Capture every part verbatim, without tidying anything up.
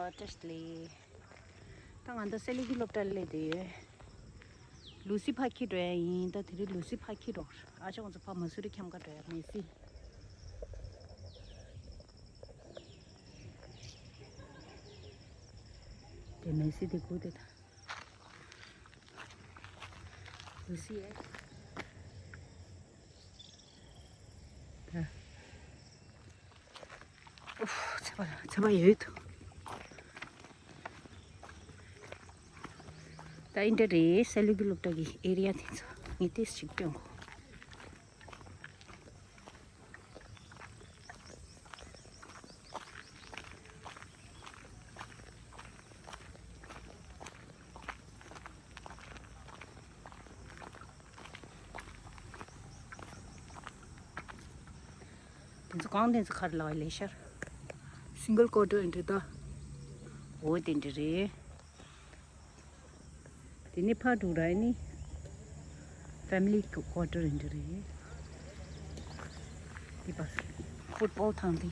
བཀྲ་ཤིས་བདེ་ལེགས། ད་ང་ད་སེ་ལི་གི་སློབ་གྲྭ་སླེབས་བསྡད་ཡོད། ལུ་སི་ཕར་འཁྱེར་འགྲོ་ཡ་ཡིན། ད་དེ་རིང་ལུ་སི་ཕར་འཁྱེར་འགྲོ། ཨ་ཅག་ཁོང་ཚོ་ཕར་མ་སུ་རི་ཁྱམས་ཁར་འགྲོ་ཡ། མེ་སི། དེ་མེ་སི་དེ་སྒུག་བསྡད་ད། ལུ་སི་ཡ། ད། ཨུ། ཚ་བ་ཚ་བ་ཡོད། ད་ཨིན་དྲ་རེད། སེ་ལི་གི་སློབ་གྲྭ་གི་ཨེ་རི་ཡ་དེ་ཚོ་ངས་ཏོག་ཙམ་ཞིག་སྟོན་གོ། དེ་ཚོ་གང་དེ་ཚོ་ག་རེ་ལབ་ལེ་ཤར། སིང་གལ་ཀོ་ཊར་ཨིན་དྲ་ད། འོ་དེ་འདྲ་རེད། དེ་ནས་ཕར་འགྲོ་ར་ནི་ཕེ་མི་ལི་ཀོ་ཊར་ཨིན་དྲ་རེད། དེ་པ་ཕུཊ་བོལ་ཐང་དེ།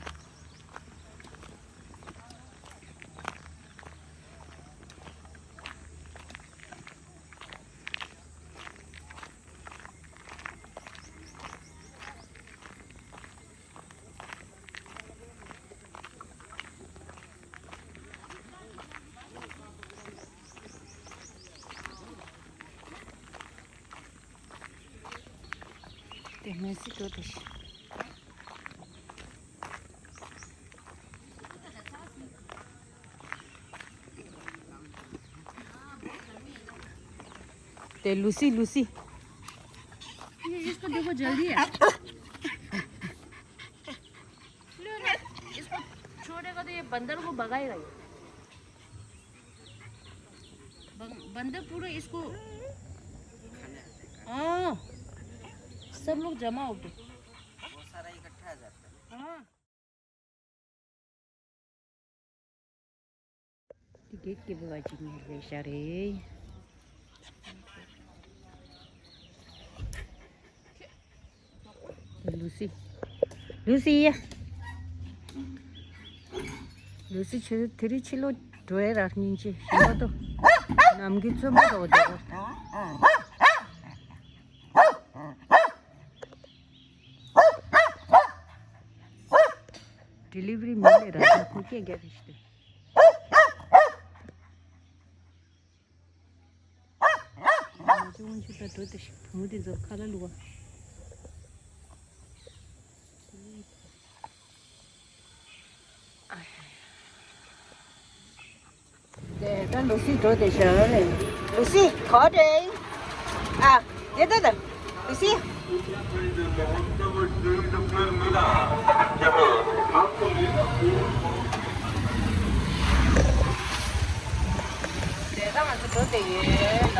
དེ་མེ་སི་འགྲོ་དེ་ཤི། དེ་ལུ་སི། ལུ་སི། ये इसको देखो, जल्दी है। लो ना, इसको छोड़ेगा तो ये बंदर को भगाएगा ये। बं-, बंदर पूरा इसको, हाँ, सब लोग जमा हो गए। वो सारा इकट्ठा आ जाता है। हाँ। དེ་གེགས་ཀྱི་བུ་བ་ཅིག་ཉལ་བའི་ཤ་རེད། ལུ་སི། ལུ་སི་ཡ། ལུ་སི་ཕྱི་དེ་རིང་ཕྱི་ལོགས་འགྲོ་ཡ་ར་སྙིང་རྗེ་ཞིམ་པོ་འདུག་ནམ་གི་བཙོན་པོ་འདྲ་བོ་འདུག་ཌི་ལི་ཝ་རི་མི་ལས་ར་ཁོ་སྐད་རྒྱག་གི་ཞིག་འདུག་ང་ཚོ་དབང་ཕྱུག་དང་འགྲོ་དེ་ཞིག་བུ་མོ་དེ་ཚོ་ཁ་ལ་བླུགས་པ། དེ་ད་ལུ་སི་འགྲོ་དེ་ཤ་རེད། ལུ་སི་ག་རེད། ཨ། དེ་ད་ད། ལུ་སི། དེ་ད་ང་ཚོ་འགྲོ་དེ་ཡོད།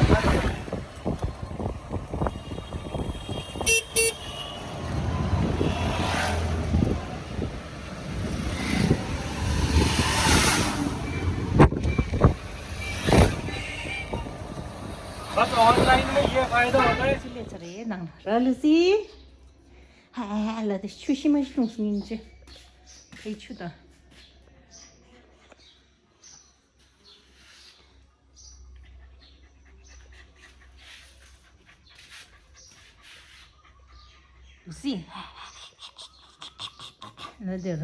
बस ऑनलाइन में ये फायदा होता है। ལུ་སི་ལས་ཚར་རེད་ནང་ལ་ར་ལུ་སི། ཧ་ཧ་ཧ་ལ་དེ་ཆུ་ཤི་མ་ཤི་ལུང་སྙིང་རྗེ། ཕའི་ཆུ་དང་། ལུ་སི། ལ་དེ་ར།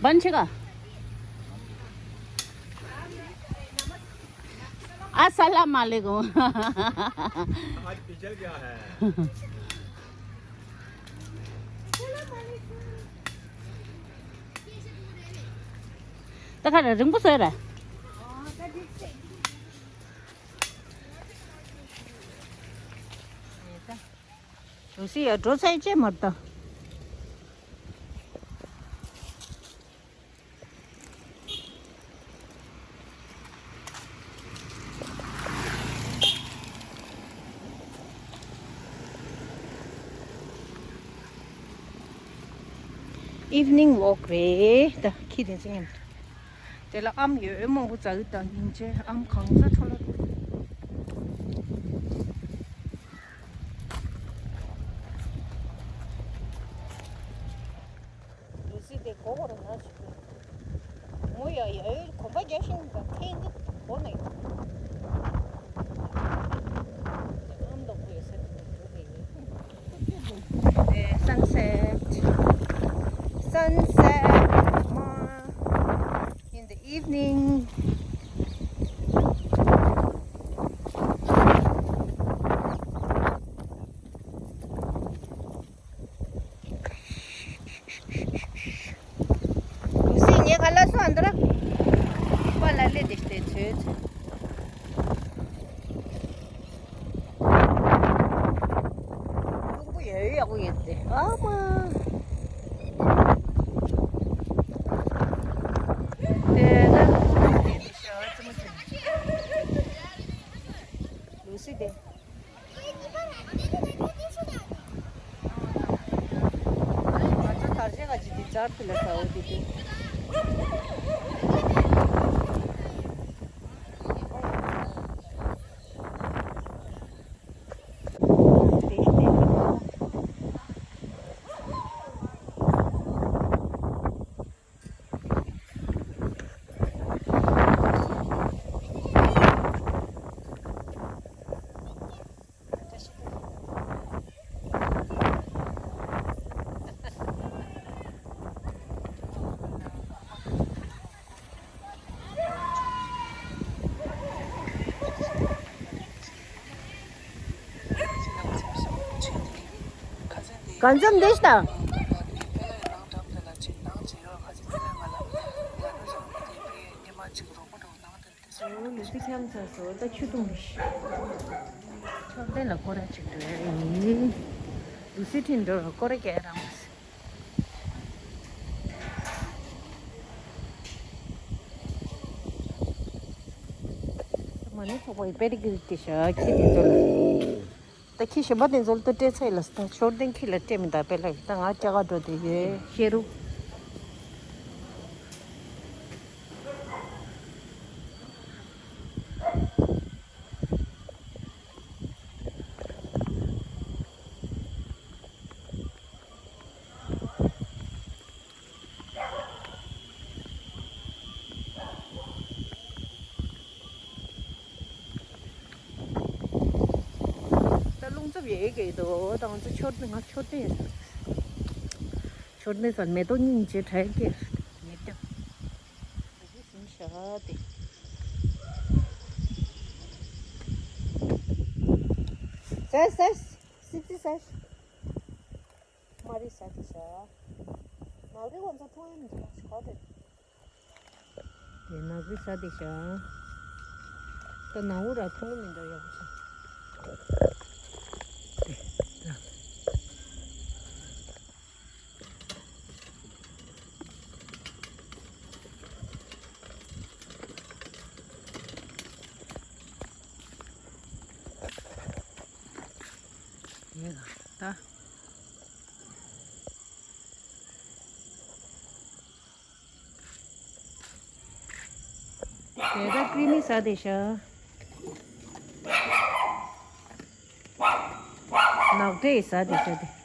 बंद छेगा। अस्सलाम वालेकुम। आज पिक्चर क्या है? ད་ག་རེ་རིང་པོ་བཟོས་རེད། ལུ་སི་ཡ་འགྲོ་ཚར་ཅེས་མ་རེད་ད། Evening walk རེད། ད་ཁྱི་དེ་ཚོ་མཉམ་དུ། དེ་ལ་ཨམ་ཡོད་མང་པོ་བཙལ་དང་ཉིན་བྱེད་ཨམ་གང་ཚ་འཕྲོ་ལ། ལུ་སི་དེ་གོ་བོར་ན་ཞིག་མོ་ཡ་ཡ་གོམ་པ་རྒྱག་བཞིན་པ་ཐེངས་འདི་གོ་ནས་ཨམ་དང་པོ་ཡོད་ས་དེ་འགྲོ་གི་ཡོད། Sunset, sunset, in the evening. ལུ་སི་ངའི་ཁ་ལག་སོང་འདི་ར། པ་ལ་ལེ་དེ་སྟེ་ཚོས་ཚོས། ཀྲུང་གོ་ཡོད་ཡག་པོ་ཡོད་དེ། ཨ་མ། དེ་ན་ལུ་སི་དེ། ང་ཚོ་དར་ཆེན་ང་ཅི་དེ་ཅར་ཕི་ལ་ཁ་འོ་དེ་དེ། གང་འཛོམས་འདི་ཤ། ལུས་སེམས་ཚ་སོ་ད་ཆུ་འཐུང་རེ། མཆོད་རྟེན་ལ་སྐོར་ར་ཅིག་འགྲོ་ཡ་ཡིན། ལུས་སེམས་ཁྲིད་འགྲོ་ར་སྐོར་ར་རྒྱག་རང་མ་ནི་ཚོགས་པ་ཡི་པེ་ཏི་གི་རིགས་དེ་ཤ་ཁྱི་དེ་ཚོ་ལ། ད་ཁྱི་ཞིམ་པ་དེ་ཚོ་ལ་ད་སྤྲད་ཚར་ཡི་ལ། ད་མཆོད་རྟེན་ཁྱི་ལ་སྤྲད་མི་ད་པེ་ལ་ཡི་ད་ང་སྐྱ་ག་འགྲོ་དེ་ཡོད་ཤེས་རུ། ད་རླུང་འཚུབ་ཡོད་ཀྱི་འདུག་ད་ང་ཚོ་མཆོད་རྟེན་ང་མཆོད་རྟེན་ཡོད། མཆོད་རྟེན་ས་མེ་ཏོག་སྙིང་རྗེ་དྲན་གྱི་མེ་ཏོག་ཟིན་ཤ་དེ། ཟས་ཟས་སི་སི་ཟས། མ་རི་ས་དེ་ཤ། མ་རི་ང་ཚོ་མཐོང་ཡ་མི་འདུག་ག་རེད། དེ་ནག་པོའི་ས་དེ་ཤ། ད་ནག་པོ་ར་མཐོང་མི་འདུག་ཡག་པོ་ཤ། དེ་ལ། དེ་ལ་ད། དེ་ད་ཀྲི་མི་ཟ་དེ་ཤ། ནག་ཏྲེ་ཟ་དེ་ཤ་དེ།